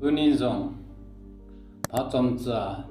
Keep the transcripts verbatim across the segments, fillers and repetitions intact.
Tunin jong phat chomcha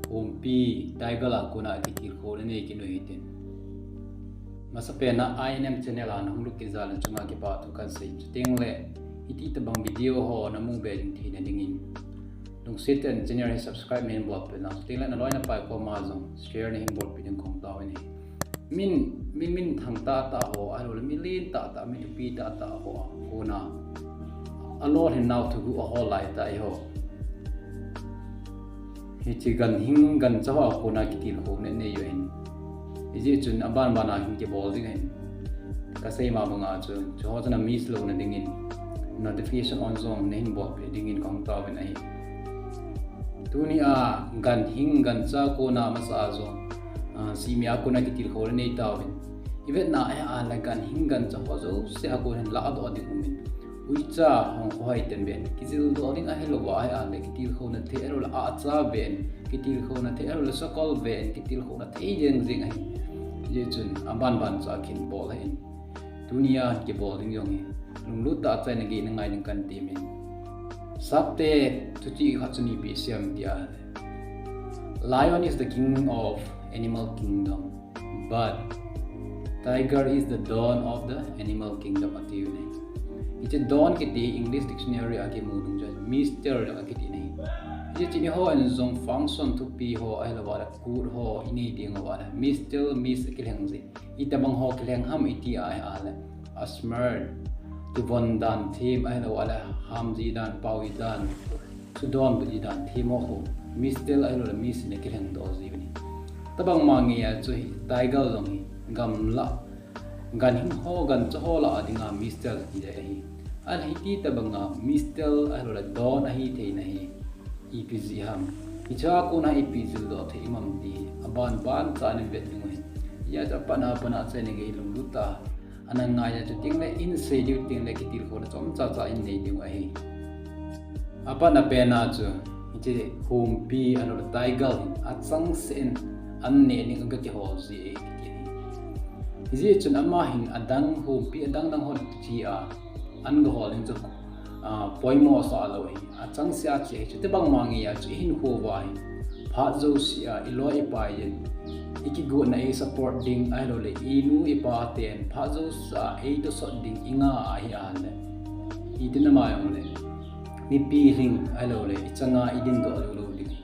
Humpi Tiger a kona kitilkhouna nei kit u hitin. Masapen a I N M channel a nahung lut kit jal in chunga kipathu kasei, chuteng le hiti tabang video ho namu be ding theina dingin lungset in channel hi subscribe nahin bolpeh un, chuteng le naloi napai koma jong share nahin bolpeh ding kahung taovin ahi. Min, mi minthang tahtah ho, ahilou le mi len tahtah, mi thupi tahtah ho a kona alolhin nau thuguh ahol laitah eiho, hiche ganhing gancha ho a kona kitilkhouna nei u ahin. Hijeh chun abanban a hin kibol ding ahin. Kasei ma banga chu, chuho chu na miss louna dingin notification on jong nahin bolpeh dingin kahung taovin ahi. Tunia ganhing gancha kona masa a jong, ah, simia kona kitilkhouna nei tauvin. Ivetna ahile ganhing gancha ho jouse a kon hin ladoh ding umin. Uicha hung khohoi ten ven, kijildoh ding ahilouva ahile kitilkhouna thei ahiloule ahcha ven, kitilkhouna thei ahiloule sakol ven, kitilkhouna thei jeng jeng ahi. Hijeh chun abanban cha khin bol ahin. Tunia kibol ding jong hi lunglut tah a achaina gei nangai ding kanti min. Sapte thuchih khat chu ipi asei em tia, Lion is the king of animal kingdom, but tiger is the don of the animal kingdom, atiuvin ahi. Hiche don kiti English dictionary a kimu dungjuiya mister akiti ahi. Hiche chu eihon jong function thupi ho ahilouva le kut ho inei diuva le mister, miss akilheng ji. Itobang ho kilheng ham iti ahile, a smart, kivon dan them ahiloule hamji dan, paoji dan, sudonbut ji dan them ho khu mister ahiloule miss in akilhengdoh jiuvin ahi. Tobang ma ngeiya chu hi tiger jong hi gamlah, ganhing ho gancha ho lah a dinga mister kiti ahi. Ahile hiti tobanga mister ahiloule don ahi theina hi ipi jeh ham, hichea kona ipi jildoh thei ham ti abanban cha nahin vet diu ahin. Hijeh chun apatna apatna achaina gei lunglut a ana ngaiya, chuteng le ihin sei diu teng le kitilkhouna chomcha cha ihin nei diu ahi. Apatna pena chu hiche Humpi ahiloule tiger hin achangseh in an neh ding aga kihol ji e kiti ahi. Hijeh chun ama hin adang Humpi adang dang ho chia an gahol ding chu, ah, poimo sah lou ahi. Achangseh a che ahi. Chutobang ma ngeiya chu ihinkho uva hi phat jousea iloi ipai in ikigotna ei support ding ahiloule inu ipa ten phat jousea eitosot ding inga ahi ahile, itina ma jongle mipi lhing ahiloule ichanga idindoh lou lou ding ahi.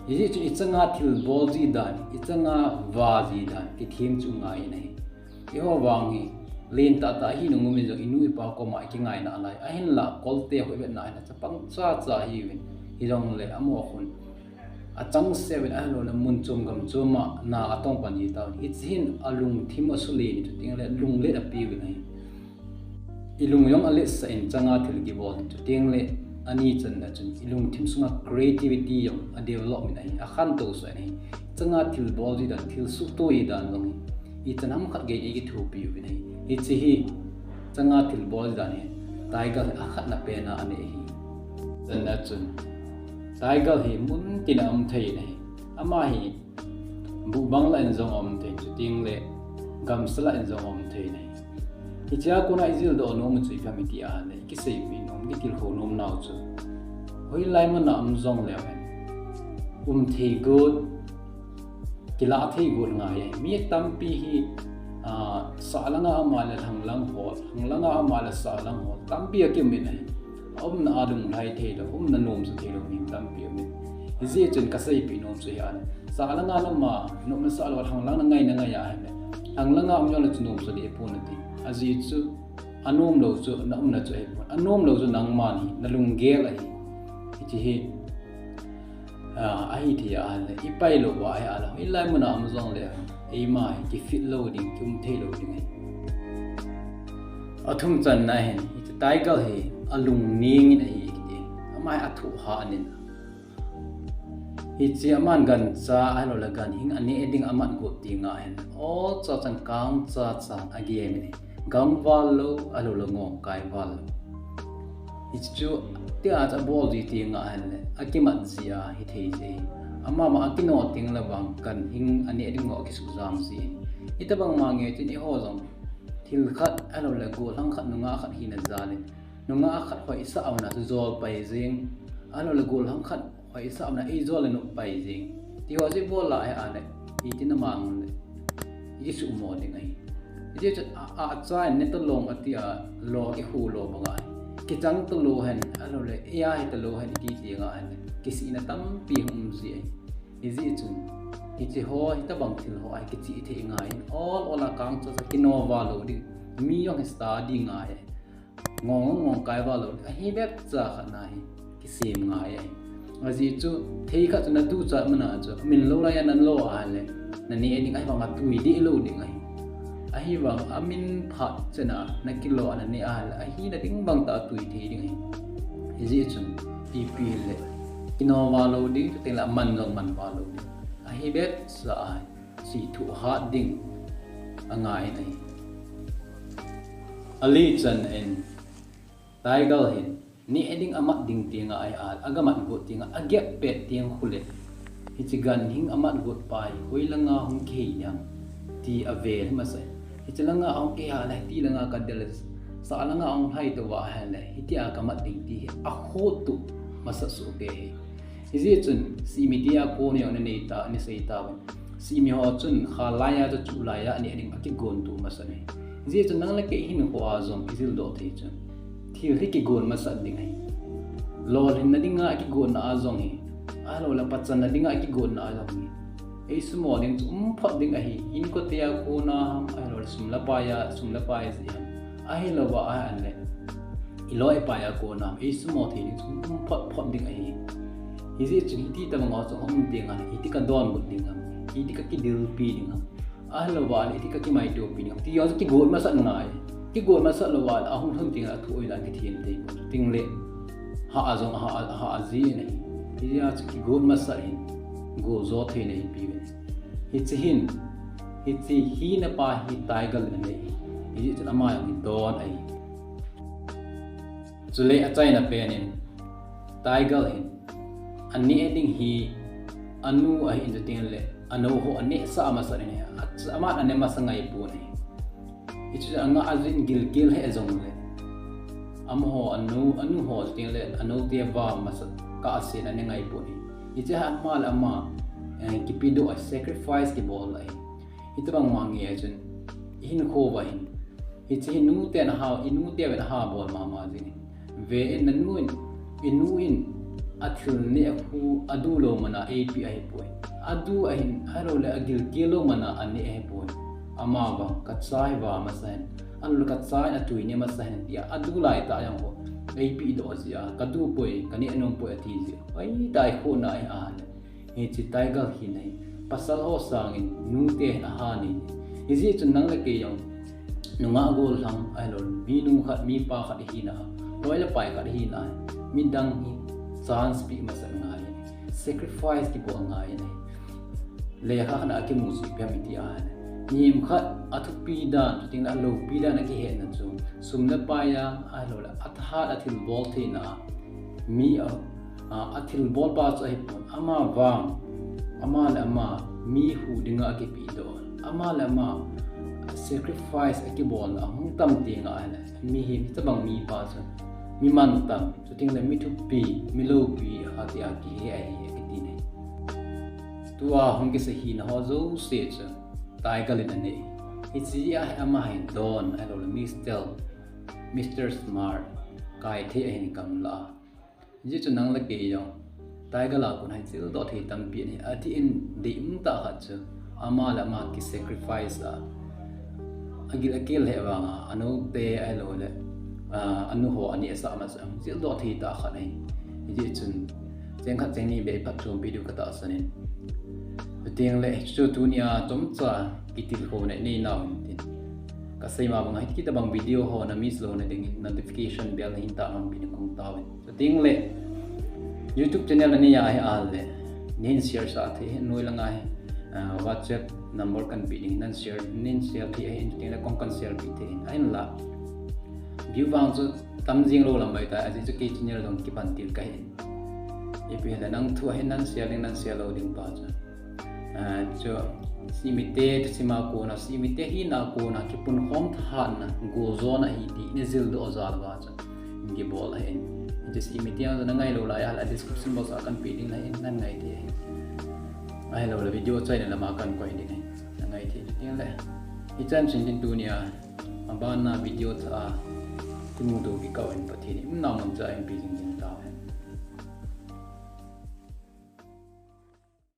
Hijeh chun ichanga thilbol ji dan, ichanga va ji dan kithem chu ngai in ahi. Eiho vang hi len tahtah hi nung umin jong inu ipa koma ikingai nalai. Ahinla kolte ho ivetna ahile chapang chacha ahiuvin, hijongle amaho khun achangseh uvin ahiloule mun chom gam choma na atong pan ji tauvin. Hiche hin alungthim asulen in chuteng le lunglet apeuvin ahi. Ilung jong aletsah in changa thil kibol in chuteng le ani channa chun ilungthim sunga creativity jong adevelop in ahi, akhantou sah in ahi. Changa thilbol ji dan, thil suhtoh ji dan jong hi ichan ham khat gei in eikithopi uvin ahi. Hiche hi changa thilbol ji dan hi tiger hi akhatna pena anei ahi. Channa chun tiger hi muntina um thei in ahi. Ama hi buhbang lah in jong um thei, chuteng le gamsa lah in jong um thei in ahi. Hichea kona ijildoh nom u chu ipi ham iti ahile, ikiseipeh nom, ikitilkhou nom nau chu hoilai muna um jongleu hen, um thei got, kilah thei got ngai ahi. Mi tampi hi, ah, sahlanga um a le lhanglang hol, lhanglang a um a le sahlang hol tampi akium in ahi. Aumna a lunglhai theilou, aumna nomsa theilou mi tampi aumin. Hijeh chun kaseipeh nom chu hi ahile, sahlanga na um a nopna sah lou, lhanglang na ngai na ngai ahile, lhanglanga um jongle chu nomsa deh pon ati. Ajeh chu anomlou chu na umna chu ahipon, anomlou chu nangman hi nalunggel ahi. Hiche hi, ah, ahithei ahile, ipai louva ahi ahile, hoilai muna um jongle eima hi kifit lou ding, kium theilou ding ahi. Athum channa hin hiche tiger hi alungning in ahi kiti. Ama hi athohhat in, hiche aman gancha ahiloule ganhing aneh ding amat got tenga hin olcha chan kangcha chan agem in ahi. Gangval lou ahiloule ngongkai val lou. Hiche chu tia chu abol ji tenga hinle akimat jia hithei ji ahi. Amama akinoh tengle vang ganhing aneh ding ho akisuhjam ji ahi. Hitobang ma ngei chun eiho jong thil khat ahiloule gollhang khat nungah khat hina jal in Nungah khat hoisah a um na chu jol pai jing. Ahilou le gollhang khat hoisah a um na eijol le nop pai jing. Ti ho chu ibol lai ahile, iti na mang le, ikisuhmo ding ahi. Iti chu a, a, achain ne talou ati a, lo kihu lou banga. Kichang talou hen, ahilou le, iya hi talou hen, iti ti nga hen. Kisihna tampi hung um ji ahi. Hijeh chun, hiche ho, hitabang thil ho, ahi kichih thei ngai in, ol ol a kangcha cha kinova lou ding. Mi jong hi study ngai. Ngong ngong kai va lou ding. Ahi bep cha khat na hi kisem ngai ahi. Ajeh chu, thei khat chu na duchat mana chu, min lou lai a na lo ahile, na neh ding ahivang a tui deh lou ding ahi. Ahivang a min phat chena na kilo a na neh ahile, ahina ding bang tah a tui thei ding ahi. Hijeh chun, ipi hile, kinova lou ding, chuteng le aman jong man va lou ding. Ahi bep cha ahi, si thuhat ding angai in ahi. Ali chan in, Taigal hin, neh ding amat ding teng a ahi a, aga mat got teng a, agep pet teng khu le, hiche ganhing amat got pa hi, hoilanga hung kihei ham, ti avel hi masa. Hiche langa hung kihei a le, hiti langa kadel, sah langa hung lhai tou va ahile, hitia kamat ding ti hi, akhotuh masa soh kei hi. Hijeh chun, sihmite a kon a jong ana nei ta, ana sei tauvin. Sihmi ho chun, kha lai a chu chuh lai a, neh ding akigon tuh masa ahi. Hijeh chun, nang le kei hinkho a jong kijildoh thei chu. Thil hi kigon masat ding ahi. Lolhinna dinga kigonna a jong hi. Ahilou le pachatna dinga kigonna a jong hi. Eisumo ding chu um phot ding ahi. Inkote a kona ham, ahilou le sum le pai a, sum le pai jeh ham. Ahilou va ahile, iloi ipai a kona ham, eisumo thei ding chu um phot phot ding ahi. Hijeh chun hiti tabang ho chu um teng a, hiti kadonbut ding ham, hiti kakidilpi ding ham. Ahilou va le, hiti kakimaitopi ding ham. Ti ho chu kigon masat ngai. Kigon masat lou va le, ahung lhun teng a thu oi dan kithem thei. Teng le, ha a jong, ha, ha a ji in ahi. Hijeh a chu kigon masat hin, go jo thei na hi pi ve. Hiche hin, hiche hina pa hi Taigal in anei. Hijeh chun ama jong hi don ahi. Chule achaina pen in, Taigal hin, aneh ding hi, anu ahin chuteng le, anou ho anehsah masa in ahi. Ach-, aman aneh masa ngai pon ahi. Hichu anga ajin gilkel he jong le. Amaho anu, anu ho chuteng le, anou te va masa kah a sen aneh ngai pon ahi. Hiche hi ama le ama, eh, kipedoh a sacrifice kibol ahi. Hitabang ma nge chun, ihinkho va hin. Hiche hi nute na ha, inute ve na ha bol mama jing. Ve in nanu in, inu in, athil neh khu adu lou mana eipe ahipoi. Adu ahin, ahilou le agilkel lou mana aneh ahipoi. Ama vang, kacha hi va masa hen. Ahilou le kacha in atui neh masa hen. Tia adu lai tah jong ho. Eipedoh jeh a, kadu poi, kaneh nom poi ati jeh. Hoitah a ikhoh na ahi a le. Hiche Taigal hin ahi. Pasal ho sangin nute hin aha nei. Hijeh chun nang le kei jong. Nungah gollhang ahilou. Mi nu khat, mi pa khat ihina. Loi le pai khat ihina. Midang hi chance pe masat ngai. Sacrifice kibol ngai ahi. Lekha khat a kimu ji peh mi ti a. Mihem khat athupi dan, chuteng le aloupi dan akihetna chu. Sum le pai a, ahilou le athahat athilbol theina. Mi a, a, athilbol pa chu ahipon. Ama vang, ama le ama, mi hu dinga akipedoh. Ama le ama, sacrifice akibol, ahung tam teng a ahile. Mihem hitabang mi pa chu. Mi mantam, chuteng le mi thupi, mi loupi, atia kihe ahi, akiti ne. Tua hung kisei hina ho jouse chu, Taigal in anei. Hiche a hi ama hi don, ahilou le Mister, Mister Smart, kai thei ahin gamla. Hijeh chun nang le kei jong, Taigal a kon hi jildoh thei tampi anei. Adih in deium tah khat chu, ama le ama kisacrifice a. Agil akel he vanga, anoute ahilou le, a, anu ho anehsah masa jildoh thei tah khat ahi. Hijeh chun, cheng khat cheng ni beh phatchompi diu katahsan in. Chuteng le, chu tunia chomcha kitilkhouna nei nau hin tin. Kasei ma banga hitabang video ho na miss louna dingin notification bell nahin tah manpi ding kong taovin. Chuteng le, YouTube channel nanei a hi ahile, nahin share sah thei hi, noi langa hi, a, WhatsApp number kahin pe ding, nahin share, nahin share thei ahin, chuteng le kong kahin share pi thei ahin, ahinla. View vang chu tam jing lou lam ahitai, ajeh chu kei channel jong kipan til kahin. Ipi hile nang thu ahin nahin share ding, nahin share lou ding pa chu. A, chu, sihmite, chu sima kona, sihmite hina kona, kipunkhom thahatna, goljona ahi ti, nei jildoh jal uva chu. Kibol ahin. Just imitia na ngailou lai a description box a kan pe ding ahin, nan ngai thei ahin. Ahilou le video chai na lama kan koi ding ahin. Na ngai thei ding le. Ichan chin din tunia. Abana video tha. Kimuto kikah in Pathen in umna mun cha in pe ding ding ta ahin.